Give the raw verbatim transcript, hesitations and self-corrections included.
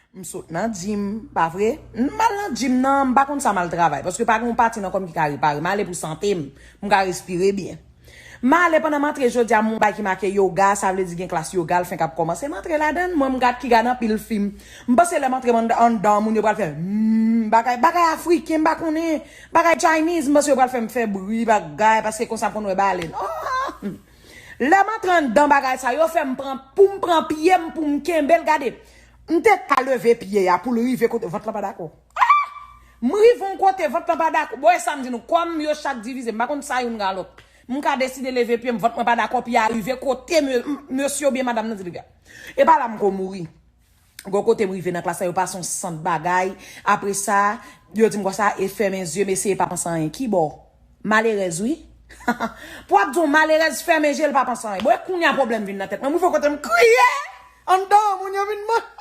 M sot nan gym, pa vre? M al nan gym nan, m pa konn sa m al travay, paske pa gen yon pati nan kò m ki ka repare. M ale pou sante m, m ka respire byen. M ale, pandan m antre jodi a, m wè yon bay ki make yoga, sa vle di gen klas yoga, l fenk ap kòmanse. M antre ladan l, mwen m gad ki gad anpil fim. M panse lè m antre anndan, anndan moun yo pral fè hmm, bagay, bagay afriken, m pa konnen, bagay Chinese, m panse yo pral fè m fè bri, bagay, paske konsa m konn wè balen. Oh! Lè m antre anndan bagay sa, yo fè m pran, pou m pran pye m, pou m kenbe l, gade. M te ka leve pye a pou l rive kote vant lan pa dakò. Ah! M rive yon kote, vant lan pa dakò. Bon, e sa m di nou, kò m yo chak divize, m pa konn sa youn gen a lòt. M ka deside leve pye m, vant mwen pa dakò, pye a rive kote me- m- mesye oubyen madanm nan di li fè. E pa la m ko mouri. Gon kote m rive nan klas la, yo pase yon sant bagay. Apre sa, yo di m konsa, e fèmen zye m, eseye pa panse anyen. Ki bò? Malerèz, wi. Pou ap di yon malerèz fèmen je l, pa panse anyen. Bon, e kounye a pwoblèm vin nan tèt mwen. M rive kote m kriye. Anndan, moun yo vin manje.